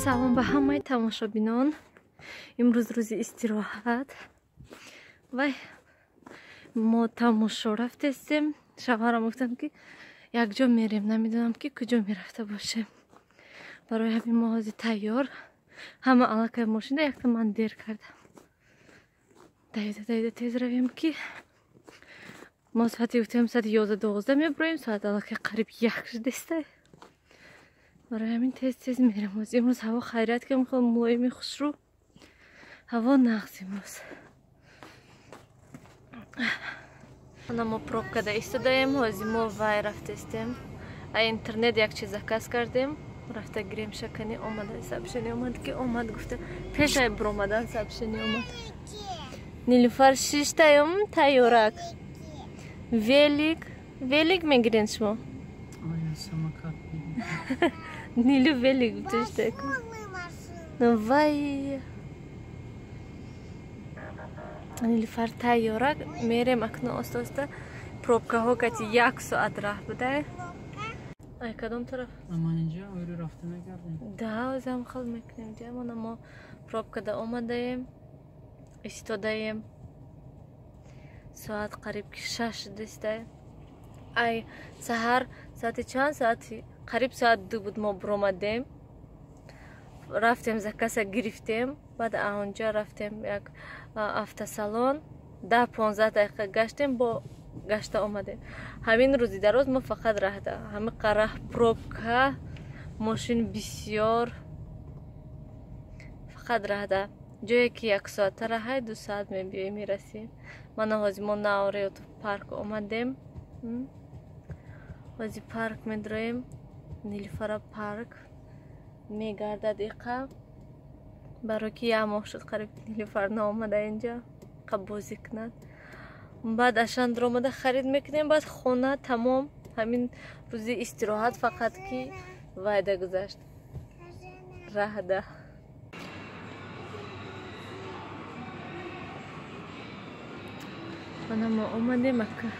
Салом ба ҳамаи тамошобинон. Имрӯз рӯзи истироҳат. Вай мо тамошо рафтестем. Шавҳарам гуфтам, ки якҷо мерем, намедонам, ки куҷо мерафта бошем. Барои ҳамин мо ҳозир тайёр. Ҳама аллакай мошинда, якта ман дер кардам. Давида давида тез равем, ки мо соати гуфтем соати 11-12 мебуроем, соат аллакай қариб 1 шудестай. Барои ҳамин тез тез мерем. Имрӯз ҳаво хайрият ки хел мулоими хушрӯ, ҳаво нағз имрӯз. Ана мо пробкада истодаем. Ҳозир мо вай рафтестем, а интернет як чиз заказ кардем, рафта гирем. Шакани омада, сообщение омад, ки омад гуфта, пешай биромадан сообщение омад. Нилуфар шиштаём тайёрак. Велик, велик мегирен шумо? Нилу велик гуфташтак. Вай, Нилуфар тайёрак, мерем акнун оста оста. Пробкаҳо кати як соат раҳ будай. Ай кадом тараф? Аман инҷа ойру рафта мегардем. Да, озам хал мекунем. Ҷамона мо пробкада омадаем, истодаем. Соат қариб ки 6 шудестай. Ай саҳар соати чанд? Соати қариб соат 2 буд мо биромадем. Рафтем, заказа гирифтем, баъд онҷа рафтем як автосалон, 10-15 дақиқа гаштем, бо гашта омадем. Ҳамин рӯзи дароз мо фақат раҳда, ҳамиқа раҳ, пробка, мошин бисёр, фақат раҳда. Ҷое ки як соата раҳай, 2 соат мебиёй, мерасем. Мана ҳозир мо наореот парк омадем. Ҳозир парк медроем. Нилуфара парк мегардад иқа, барои ки як моҳ шуд қариб Нилуфар наомада инҷа қа бозӣ кунад. Баъд ашандро омада харид мекунем, баъд хона тамом. Ҳамин рӯзи истироҳат фақат ки вайда гузашт, раҳда. Мана мо омадем ака.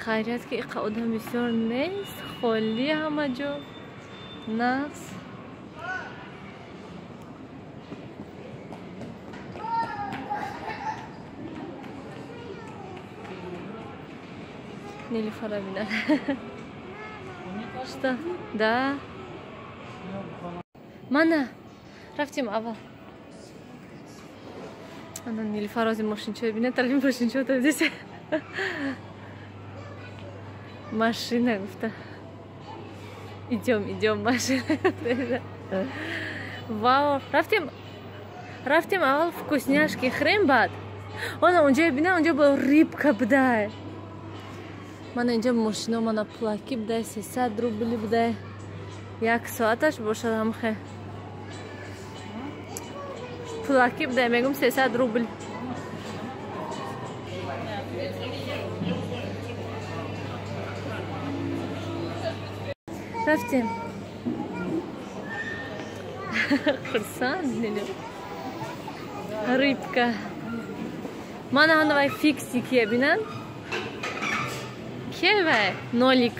Хайрият ки иқа одам бисёр нест, холӣ ҳама ҷо, нағз. Нилуфара бинад. Что? Да. Мана рафтем аввал. Ана Нилуфар ози мошинчо бинад, тарафи мошинчо тавдиса. Машина гуфта. Идем, идем, машина. Вау, рафтем, рафтем аввал вкусняшки хӯрем, баъд. Она онҷо бина, онҷо бо рыбка будай. Мана инҷа мошино, мана пулаки будай, 300 рубли будай. Як соаташ бошад ҳамхе. Пулаки будай, мегум 300 рубл. Рафтем. Хурсанд Нилу. Рыбка. Мана ҳана вай фиксики бинан. Ке вай? Нолик.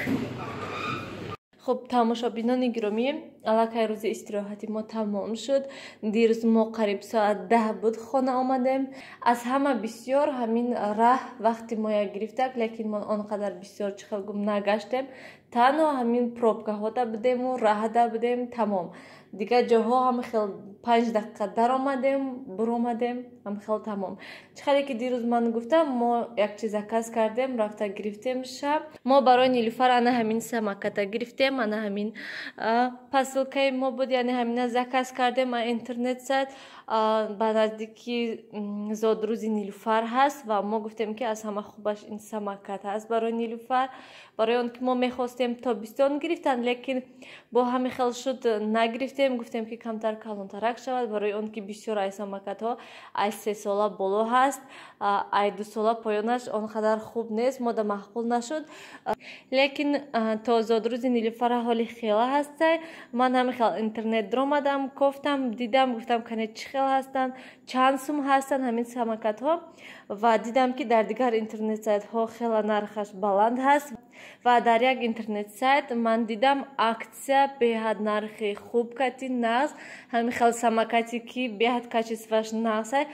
Хуб, тамошобинони гиромӣ, аллакай рӯзи истироҳати мо тамом шуд. Дирӯз мо қариб соат 10 буд хона омадем. Аз ҳама бисёр ҳамин раҳ вақти моя гирифтак, лекин мо он қадар бисёр чӣ хел гум нагаштем. Танҳо ҳамин пробкаҳода будему раҳда будем, тамом. Дигар ҷоҳо ҳам хел 5 дақиқа даромадем, буромадем, ҳам хел тамом. Чӣ хеле ки дирӯз ман гуфтам, мо як чиз заказ кардем, рафта гирифтем шаб. Мо барои Нилуфар ана ҳамин самоката гирифтем, ана ҳамин посылкаи мо буд, яъне ҳамина заказ кардем интернет сайт. Ба наздики зодрӯзи Нилуфар ҳаст ва мо гуфтем, ки аз ҳама хубаш ин самокат ҳаст барои Нилуфар. Барои он ки мо мехостем тобистон гирифтан, лекин бо ҳамин хел шуд нагирифтем. Гуфтем, ки камтар калонтарак шавад, барои он ки бисёр ай самокатҳо ай 3 сола боло ҳаст, ай 2 сола поёнаш он қадар хуб нест, мода маъқул нашуд. Лекин то зодрӯзи Нилуфара ҳоли хела ҳастай. Ман ҳамин хел интернет даромадам, кофтам, дидам, гуфтам, кане чӣ хел ҳастанд, чанд сум ҳастанд ҳамин самокатҳо. Ва дидам, ки дар дигар интернет-сайтҳо хеле нархаш баланд ҳаст. Ва дар як интернет-сайт ман дидам акция, беҳад нархи хуб кати нағз, ҳамин хел самокате, ки беҳад качествоаш нағз.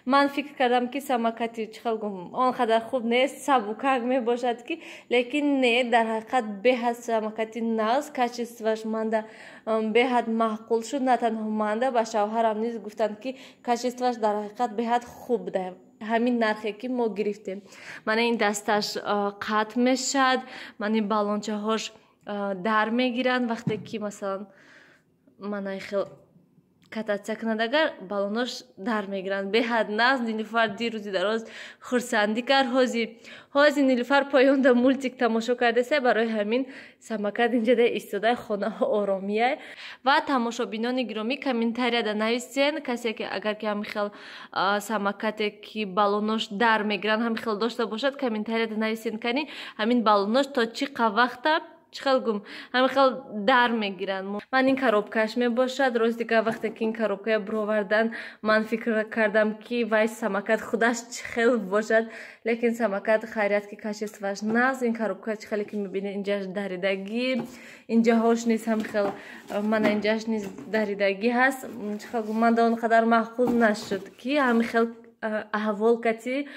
Ман фикр кардам, ки самокати, чӣ хел гум, он қадар хуб нест, сабукак мебошад ки, лекин не, дар ҳақиқат беҳад самокати нағз, качествоаш манда беҳад маъқул шуд. На танҳо манда, ба шавҳарам низ гуфтанд, ки качествоаш дар ҳақиқат беҳад хуб буда ҳамин нархе, ки мо гирифтем. Мана ин дасташ қатъ мешавад, мана ин баллончаҳош дар мегиранд. Вақте ки, масалан, мана хел кататься кунад, агар баллонош дар мегиранд, беҳад нағз. Нилуфар дирӯзи дароз хурсандӣ кард. Ҳози Нилуфар поёнда мультик тамошо кардасе, барои ҳамин самокат инҷада истодаи, хонаҳо оромия. Ва тамошобинони гиромӣ, комментарияда нависен, касе ки агар ки ҳамин хел самокате, ки баллонош дар мегиранд, ҳамин хел дошта бошад, комментарияда нависен, кани ҳамин баллонош то чӣ қа вақта, чӣ хел гум, ҳамин хел дар мегиранд. Ман ин коробкааш мебошад. Рӯз дигар вақте ки ин коробкая бировардан, ман фикр кардам, ки вай самокат худаш чӣ хел бошад, лекин самокат, хайрият, ки качествоаш нағз. Ин коробка, чӣ хеле ки мебинед, инҷаш даридагӣ, инҷаҳош низ ҳамин хел, мана инҷаш низ даридагӣ ҳаст. Чӣ хел гум, ман да он қадар маъқул нашуд, ки ҳамин хел аҳвол кати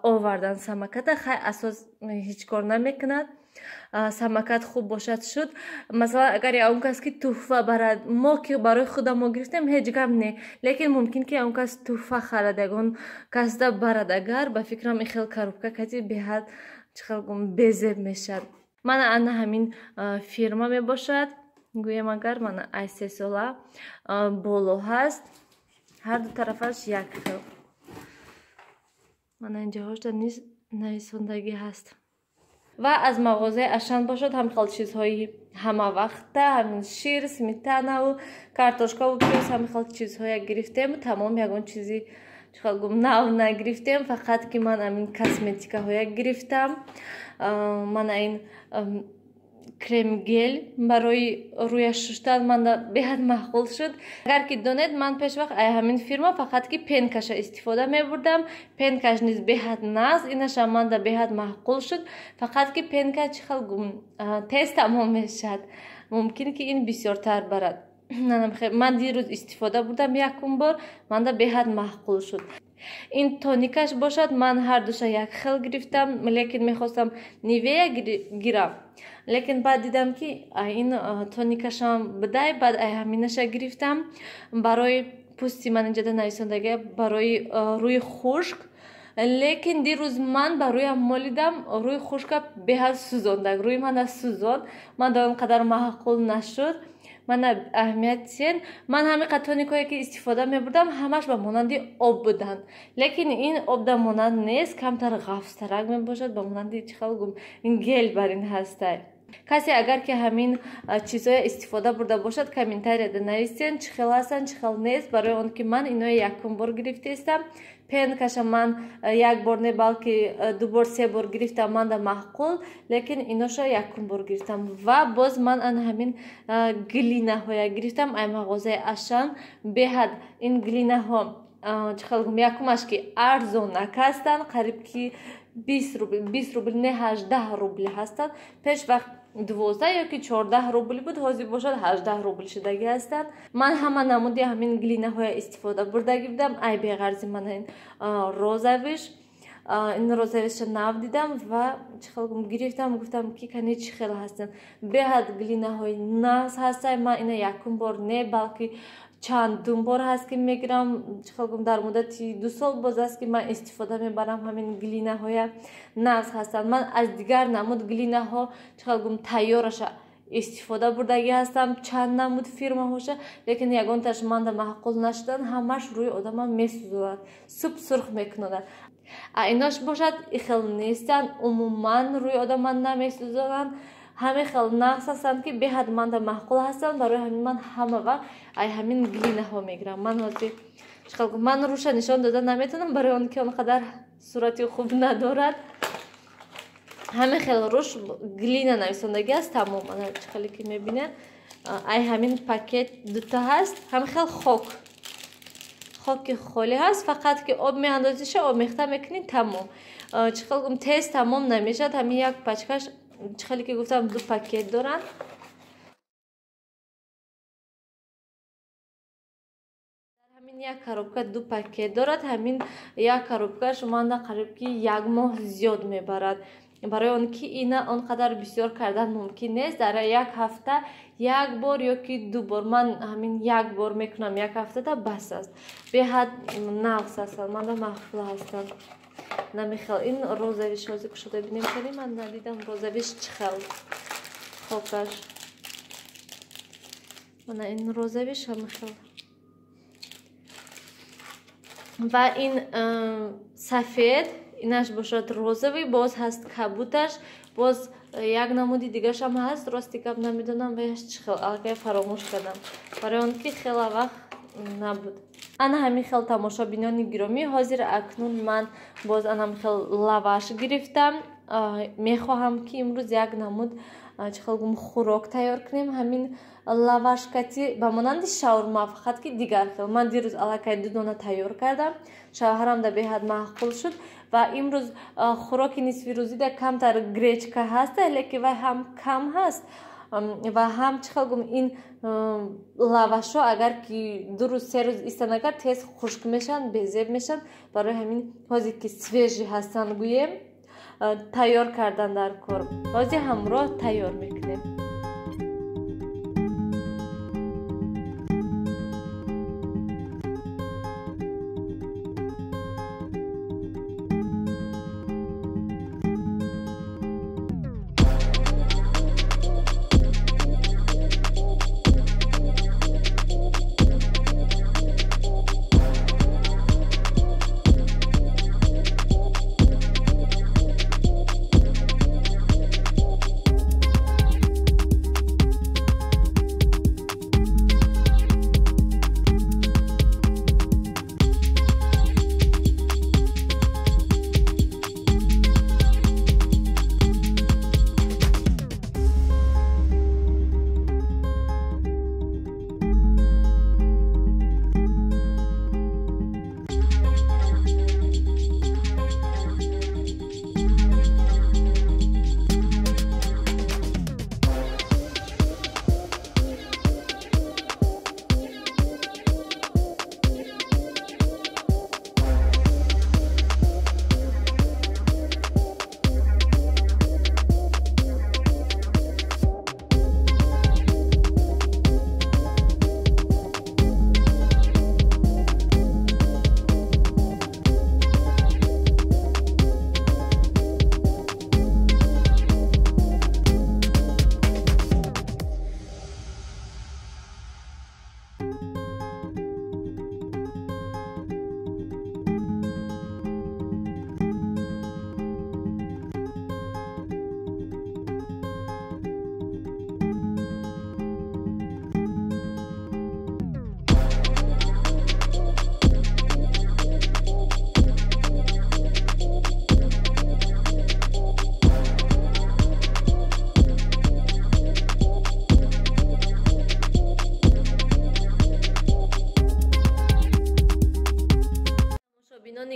овардан самоката. Хай, асос ҳеҷ кор намекунад, самокат хуб бошад, шуд. Масалан, агар ягон кас ки тӯҳфа барад, мо ки барои худамо гирифтем, ҳеҷ гап не, лекин мумкин ки ягон кас тӯҳфа харад, ягон касда барад, агар, ба фикрам, ин хел коробка кати беҳад, чӣ хел гум, безеб мешавад. Мана ана ҳамин фирма мебошад. Гӯем агар, мана ай 3 сола боло ҳаст, ҳар ду тарафаш як хел. Мана инҷаҳошда низ нависондагӣ ҳаст. Ва аз мағозаи Ашан бошад, ҳам хел чизҳои ҳамавақта, ҳамин шир, сметанаву картошкаву пиёз, ҳамин хел чизҳоя гирифтем. Тамом, ягон чизи, чӣ хел гум, нав нагирифтем. Фақат ки ман ҳамин косметикаҳоя гирифтам. Мана ин крем гель барои рӯяш шуштан манда беҳад маъқул шуд. Агар ки донед, ман пешвақт ай ҳамин фирма фақат ки пенкаша истифода мебурдам. Пенкаш низ беҳад нағз, инашам манда беҳад маъқул шуд. Фақат ки пенка, чӣ хел гум, тез тамом мешавад, мумкин ки ин бисёртар барад. Ман дирӯз истифода бурдам якум бор, манда беҳад маъқул шуд. Ин тоникаш бошад, ман ҳар душа як хел гирифтам, лекин мехостам Нивея гирам, лекин баъд дидам, ки ин тоникашам бидай, баъд ай ҳаминаша гирифтам. Барои пӯсти ман инҷода нависондага барои рӯи хушк, лекин дирӯз ман ба рӯям молидам, рӯи хушка беҳад сӯзондаг, рӯи мана сӯзонд, ман да он қадар маъқул нашуд. Мана аҳамият, ман ҳамин қад тоникое ки истифода мебурдам, ҳамаш ба монанди об буданд, лекин ин обда монанд нест, камтар ғафзтарак мебошад, ба монанди, чӣ хел гум, гель бар ин ҳастай. Касе агар ки ҳамин чизҳоя истифода бурда бошад, комментарияда нависен, чӣ хел ҳастанд, чӣ хел нест, барои он ки ман иноя якум бор гирифтаистам. Пенкаша ман як бор не, балки ду бор, се бор гирифтам, манда маъқул, лекин иноша якум бор гирифтам. Ва боз ман ан ҳамин глинаҳоя гирифтам ай мағозаи Ашан. Беҳад ин глинаҳо, чӣ хел гум, якумаш ки арзонак ҳастанд, қариб ки 20 рубл, 20 рубл не, 18 рубл ҳастанд. Пеш вақт 12 ё ки 14 рубл буд, ҳозир бошад 18 рубл шудагӣ ҳастанд. Ман ҳама намуди ҳамин глинаҳоя истифода бурдагӣ будам. Ай беғарзи, мана ин розовыйш, ин розовыйша нав дидам ва, чӣ хел гум, гирифтам. Гуфтам, ки кани чӣ хел ҳастанд. Беҳад глинаҳои нағз ҳастанд. Ман ина якум бор не, балки чандум бор ҳаст, ки мегирам. Чӣ хел гум, дар муддати 2 сол боз аст, ки ман истифода мебарам. Ҳамин глинаҳоя нағз ҳастанд. Ман аз дигар намуд глинаҳо, чӣ хел гум, тайёраша истифода бурдагӣ ҳастам, чанд намуд фирмаҳоша, лекин ягонташ манда маъқул нашудан, ҳамаш рӯи одама месӯзонад, суб сурх мекунонад. А инош бошад, ихел нестанд, умуман рӯи одама намесӯзонанд, ҳамин хел нағз ҳастанд, ки беҳад манда маъқул ҳастанд. Барои ҳамин ман ҳама вақт ай ҳамин глинаҳо мегирам. Ман ҳозир, ман рӯша нишон дода наметавонам, барои он ки он қадар сурати хуб надорад. Ҳамин хел рӯш глина нависондагӣ аст, тамом. Ана чӣ хеле ки мебинед, ай ҳамин пакет дута ҳаст, ҳамин хел хок. Хоки холӣ ҳаст, фақат ки об меандозиша, омехта мекунӣ, тамом. Чӣ хел гум, тез тамом намешавад. Ҳамин як пачкаш, чӣ хеле ки гуфтам, 2 пакет доранд. Ҳамин як коробка 2 пакет дорад. Ҳамин як коробка шумоанда қариб ки 1 моҳ зиёд мебарад. Барои он ки ина он қадар бисёр кардан мумкин нест. Дар як ҳафта 1 бор ё ки 2 бор, ман ҳамин 1 бор мекунам, як ҳафтада бас аст. Беҳад нағз ҳастанд, манда маъқул ҳастанд. Намехел ин розавиш ҳозир кушода бинем, кани ман надидам розавиш чӣ хел хокаш. Мана ин розавиш ҳамихел. Ва ин сафед, инаш бошад розовый, боз ҳаст кабуташ, боз як намуди дигашам ҳаст. Рости гап намедонам ваяш чӣ хел, аллакай фаромӯш кардам, барои он ки хела вақт набуд. Ана ҳамин хел, тамошобинони гиромӣ, ҳозир акнун ман боз анам хел лаваш гирифтам. Мехоҳам ки имрӯз як намуд чӣ хел гум хӯрок тайёр кунем. Ҳамин лаваш кати ба монанди шаурма, фақат ки дигар хел. Ман дирӯз аллакай 2 дона тайёр кардам, шавҳарам да беҳад маъқул шуд. Ва имрӯз хӯроки нисфирӯзида камтар гречка ҳаст, лекин вай ҳам кам ҳаст ва ҳам чӣ хел гум ин лавашҳо агар ки 2 рӯз 3 рӯз истанагар тез хушк мешаванд, безеб мешаванд. Барои ҳамин ҳозир ки свежий ҳастанд гӯем, тайёр кардан дар кор. Ҳозир ҳамроҳ тайёр мекунем.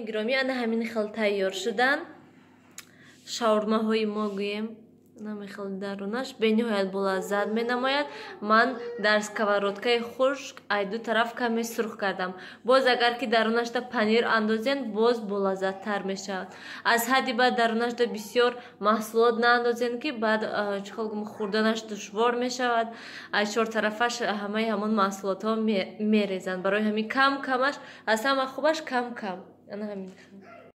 Гиромӣ, ана ҳамин хел тайёр шудан шаурмаҳои мо гӯем. Намехел дарунаш бениҳоят болаззат менамояд. Ман дар сковородкаи хушк ай ду тараф каме сурх кардам. Боз агар ки дарунашда панир андозен, боз болаззаттар мешавад. Аз ҳадди баъд дарунашда бисёр маҳсулот наандозен, ки баъд чӣ хел гум хӯрданаш душвор мешавад. Аз чор тарафаш ҳамаи ҳамон маҳсулотҳо мерезанд. Барои ҳамин кам камаш аз ҳама хубаш кам кам. Ана ҳамин.